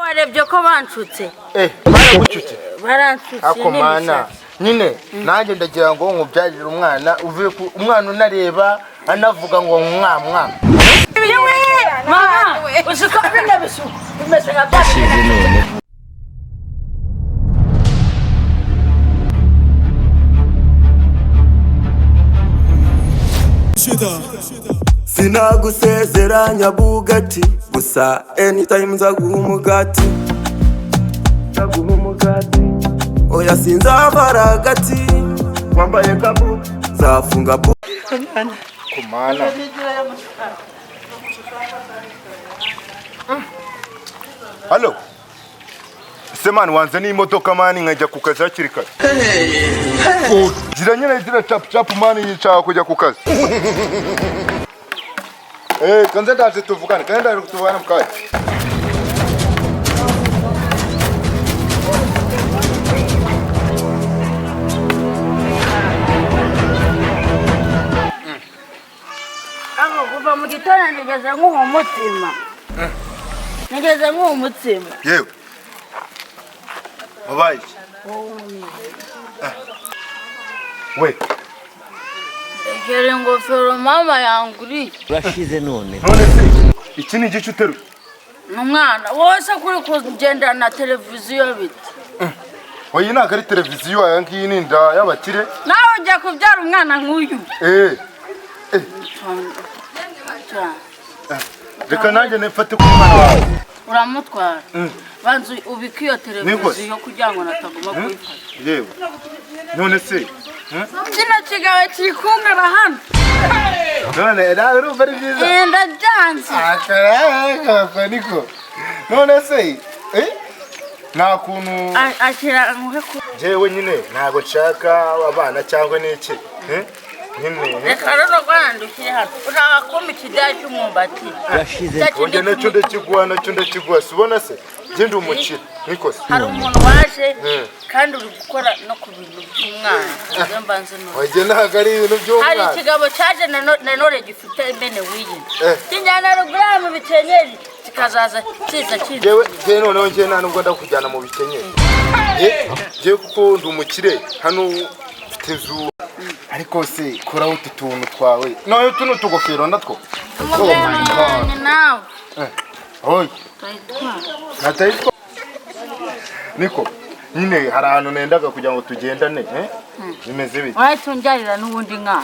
Warebye ko banshutse? Baragucutse? Baranshutse. Ako mana. N'imisatsi. Nyine nanjye ndagira ngo nkubyarire umwana uvuye ku umwana unareba anavuga ngo mwa mwa. Yewe mama, uzi ko bino bisuko bimeze nka bya bindi. Sinagusezeranya bugati, gusa anytime nzaguha umugati, nzaguha umugati. Oya, sinzabara hagati wambaye kabu zafunga bu. Kumana. Halo. Ese man, wanze n'imodoka man, nkajya ku kazi hakiri kare. Gira nyine, gira chapu chapu man, yicara kujya ku kazi. Kanze ndaje tuvugane, kanze ndaje tuvugane mu kanya. Aho kuva mu gitondo nigeze nkuha umutsima, nigeze nkuha umutsima? Yewe. Wabaye iki? We, Rekera ingofero mama yanguriye. Urashize none. None se iki ni igice uteruye? Ni umwana wose kuri kugendana na televiziyo bite? Oya, ntabwo ari televiziyo, aya ngiyi ni inda y'abakire. Nawe ujya kubyara umwana nk'uyu? Eh, reka nanjye nifate ku mwana wawe. Uramutwara, banza ubike iyo Niko. televiziyo kugira ngo natagomba kuyifata. Yewe. None se Kino kigabo kiri kunkara hano. None nawe urumva ari byiza? Eh, ndabyanze. Akaraka niko. None se nta kuntu Ashyira nkuhe ku jewe nyine ntabwo nshaka abana cyangwa n'iki, nyine? Reka runo rwanda ushyire hano, ushaka kumpa ikidaya cy'umwumbati? Urashize. Cya kindi. Oya, nacyo ndakiguha, nacyo ndakiguha. Si ubona se njye ndi umukire, niko se? Hari umuntu waje kandi uri gukora no ku bintu by'umwana. Nze mbanze none. Oya, ntabwo ari ibintu Hari by'umwana. ikigabo cyaje nanone gifite imene w'iyi Eh. kinjyana ruguru mu bikenyeri, kikazaza kiza kiza. Jewe, jewe noneho njye nta nubwo ndakujyana mu bikenyeri. Jewe kuko ndi umukire hano, mfite inzu. Ariko se kuraho utu tuntu twawe, noneho utu ni utugofero natwo. Oh my God. Ni nawe. Oya. Utayitwara. Natayitwa niko nyine hari ahantu nendaga kugira ngo tugendane, eh? Bimeze bite? Wahita unjyarira n'ubundi mwana.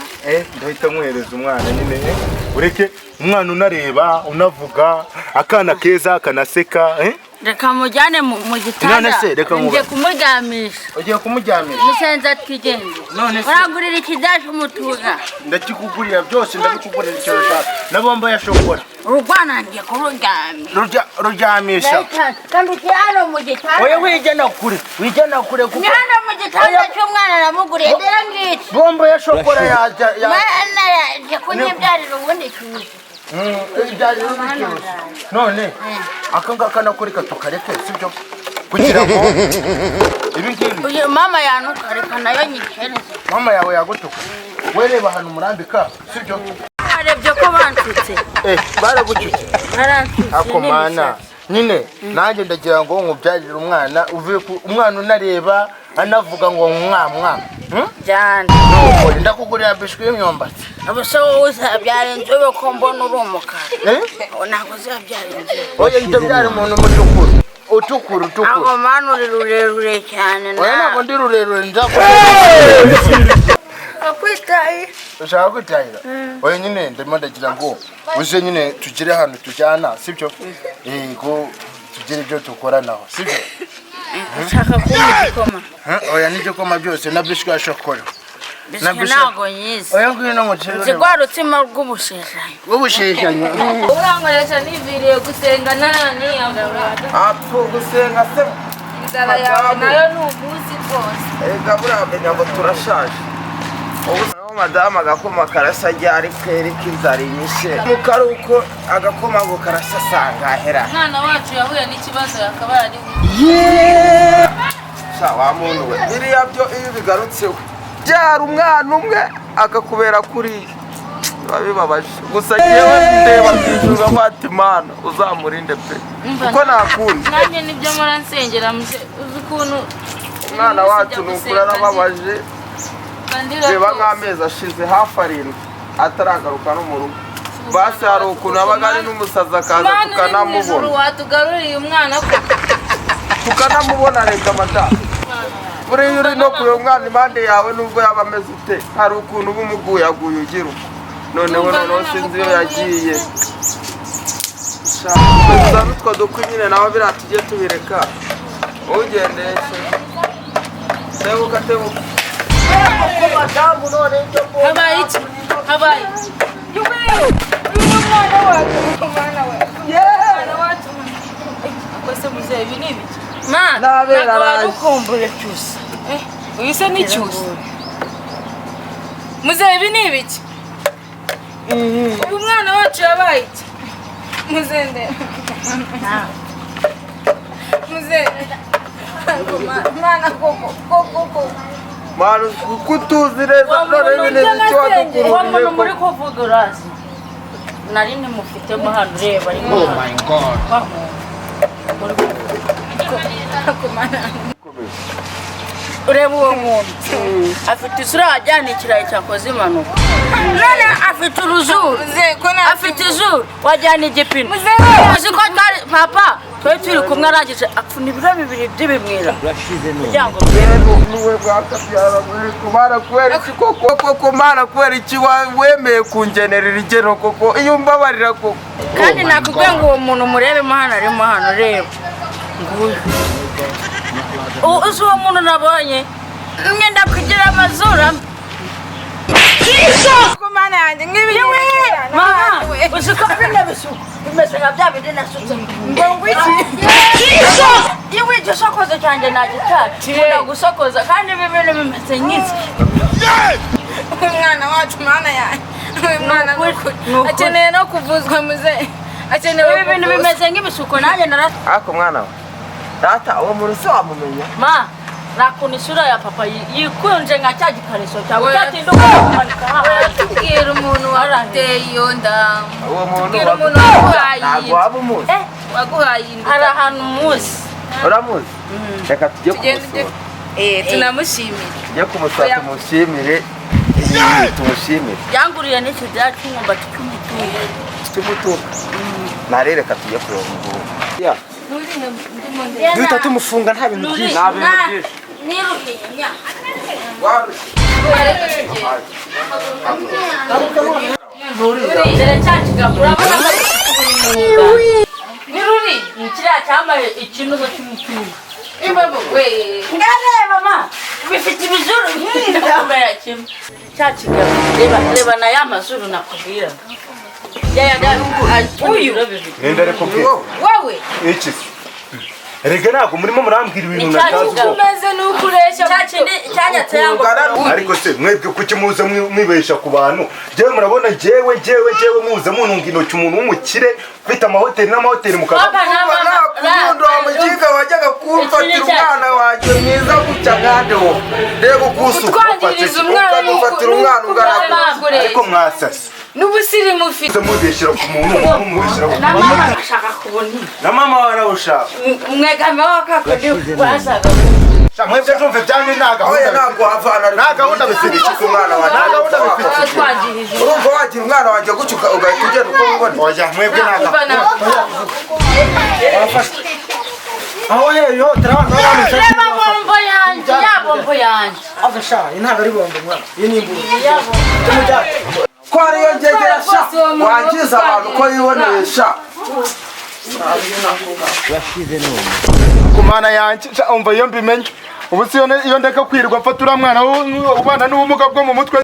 Ndahita nkohereza umwana nyine, eh? Ureke umwana unareba unavuga, akana keza kanaseka, eh? Reka mujyane mu gitanda. None se, reka Ngiye kumuryamisha. Ugiye kumuryamisha? Musenze atigende. None se- Urangurira ikidaya cy'umutuga. Ndakikugurira byose, ndabikugurira icyo ushaka na bombo ya shokora. Urugwana ngiye kururyamisha. Ruryamisha. Kandi ukiri hano mu gitanda. Oya, wijyana kure, wijyana kure kuko Ni hano mu gitanda cy'umwana namuguriye, dore ngiki. Bombo ya shokora yajya ya. Mana yaje kunyibyarira ubundi cyuzi. Ibyari bicyushye none aka ngaka nako reka tukareke, sibyo, kugira ngo ibi ngibi. Uyu mama yanuka, reka nayo nyihereze. Mama yawe yagutuka? We reba ahantu umurambika, sibyo? Warebye ko banshutse? Baragucutse? Baranshutse. Ako mana. N'imisatsi. Nyine nanjye ndagira ngo nkubyarire umwana uvuye ku umwana unareba anavuga ngo mwa mwa. Jyana. Nuko ndakugurira biswi y'imyumbati. Ubu se wowe uzabyara inzobe ko mbona uri umukara? Eh? Ntabwo uzabyara inzobe. Oya, ndabyara umuntu mutukura, utukura, utukura. Ntabwo mani, uri rurerure cyane. Oya, ntabwo ndi rurerure, nzakora. Akwitaye. Ushaka kwitahira? Oya nyine, ndimo ndagira ngo uze nyine tugire ahantu tujyana, sibyo? Yego, tugire ibyo dukoranaho, sibyo? Ushaka kumpa igikoma? Oya, n'igikoma byose na biswi ya shokora. Biswi ntabwo nyizi. Oya, ngwino ngutere. Nzi rwa rutsima rw'ubusheshanyo. Rw'ubusheshanyo. Urankoresha niviriye gusenga ntananiyagura. Apfu gusenga se. Inzara yawe nayo ni umunsi rwose. Erega buramenya ngo turashaje. Ubu naho madamu agakoma karasa ryari kereka inzara inyishe mukaruko agakoma ngo karasa sangahera. Umwana wacu yahuye n'ikibazo yakabaye ari Sha wa muntu we, biriya byo iyo ubigarutseho byara umwana umwe akakubera kuriya. Bibabaje gusa yewe ndeba kwishyurwa bati Imana uzamurinde pe, kuko ntakundi. Nanjye nibyo mpora nsengera muze, uzi ukuntu umwana wacu ni ukuri arababaje. Bandira Reba rwose. nk'amezi ashize hafi 7 ataragaruka no mu rugo. Basi hari ukuntu abaga ari n'umusazi akaza Mana uri mu ijuru tukanamubona, watugaruriye umwana ko tukanamubona. Reka mata, buriya uri no kureba umwana impande yawe nubwo yaba ameze ute, hari ukuntu uba umuguyaguye ugira uko. Noneho Numva noneho sinzi iyo yagiye. nanamukumbuye. Gusa n'utwo dukwi nyine nawe biriya tujye tubireka. Ugendeshe, tebuka tebuka. Madamu none ibyo mbonye. Habaye iki? Habaye iki? Yuwe! Uyu ni umwana wacu, umwana wacu. Umwana wacu. Ako se muzehe, ibi ni ibiki? Ma, Nabera ntabwo araje. warukumbuye Cyusa. Eh, uyu se ni Cyusa. Muzehe, ibi ni ibiki? Ubu umwana wacu yabaye iki? Muzehe ndeba. Muzehe. Mwana koko koko koko. Mwana kuko utuzi neza, none ibi ni ibiki Uwo muntu wadukururiye? muri kuvuga urazi nari nimufitemo hano, reba arimo. Oh my God. Ureba uwo muntu afite isura wajyana ikirayi cyakoze impanuka, none afite uruzuru. Muzehe ko nta Afite izuru wajyana igipine. Muzehe! Uzi ko twari papa twari turi kumwe, arangije apfuna ibiro 2 by'ibimwira kugira ngo Niwe bwakabyara Mana, kubera iki koko koko? Mana, kubera iki wemeye kungenera igeno koko? Iyo umbabarira koko. Kandi nakubwiye ngo uwo muntu murebemo hano, arimo hano, reba nguyu. Uzi uwo muntu nabonye mwenda kugira amazuru amwe. Ko Mana yanjye nk'ibi. Mama, uzi ko bino bisuko bimeze nka bya bindi nasutse Ngo ngwiki? Iyo wiga usokoza cyanjye nagitari, nkunda gusokoza, kandi ibi bintu bimeze nk'iki. Umwana wacu, Mana yanjye, uyu mwana Ni ukuri, ni ukuri. akeneye no kuvuzwa muzehe, akeneye Ibi bintu kuvuzwa. bimeze nk'ibisuko nanjye nara Ariko mwana we, data uwo muntu se wamumenya? Ma, nakuna isura ya papa yikunje nka cya gikariso cyawe Oya. cyatinda kumanika hahandi. Tubwira umuntu waguteye iyo nda. Uwo muntu Tubwira umuntu waguhaye ntabwo iyi waba umuzi? Eh, waguhaye inda. Hari ahantu muzi. Uramuzi? Reka tujye Tugende kumusura. Eh, tunamushimire. Tujye kumusura Oya. tumushimire, tumushimire. Yanguriye n'ikidaya cy'umwumbati cy'umutungo. Cy'umutuku nare, reka tujye kureba umuhungu. Ya. Duhita tumufunga, nta bintu byinshi. Nta bintu byinshi. Niruhiye nya. Dore cya kigabo, urabona ko Ni ruri. ni kiriya cyambaye ikinuzo cy'umutungo. Imbago we. Ngareba ma, bifite ibizuru ndakumera kimwe. Cya kigabo, reba reba na ya mazuru nakubwira. Ya ya uyu. Ninde ariko bwe? Wowe. Iki se? Erega ntabwo murimo murambwira ibintu Ni cya natazi kigabo. ubwo. Umeze n'ukureshya. Cya kindi cyanyatse yango. Ariko se mwebwe kuki muza mwibesha ku bantu? Jewe murabona jewe jewe jewe muza muntunga intoki umuntu w'umukire ufite amahoteli n'amahoteli mukaza. Papa na Kuba mama. nta kurundo wa muginga wajyaga kumfatira umwana wanjye mwiza gutya nkande wowe, reba ukusuka Utwangiriza umwana. ukamufatira umwana ungana gutya. Ariko mwasase. N'ubusirimu ufite. Muza mubeshyira ku muntu, mubeshyira ku Na mama ashaka kubona. Na mama warawushaka. Mwegame wakakundi wasaga. Sha mwebwe ndumva ibyanyu nta Oya, gahunda. ntabwo wavana Nta gahunda bifite. ku mwana wanjye. Nta gahunda bifite. Twangirije. Urumva wagira umwana wanjye gutya ugahita ugenda uko wibona? Oya, mwebwe nta gahunda. Aho heyo turabana n'abantu. Reba bombo yanjye, ya bombo yanjye. Ava sha, iyi ntabwo ari bombo mwana, iyi ni imburu. Ko ariyo ngegera sha, wangiza abantu uko yiboneye sha. Ku Mana yanjye, sha umva iyo mbimenye. Ubu si iyo ndeka kwirirwa mfata uriya mwana ubana n'ubumuga bwo mu mutwe.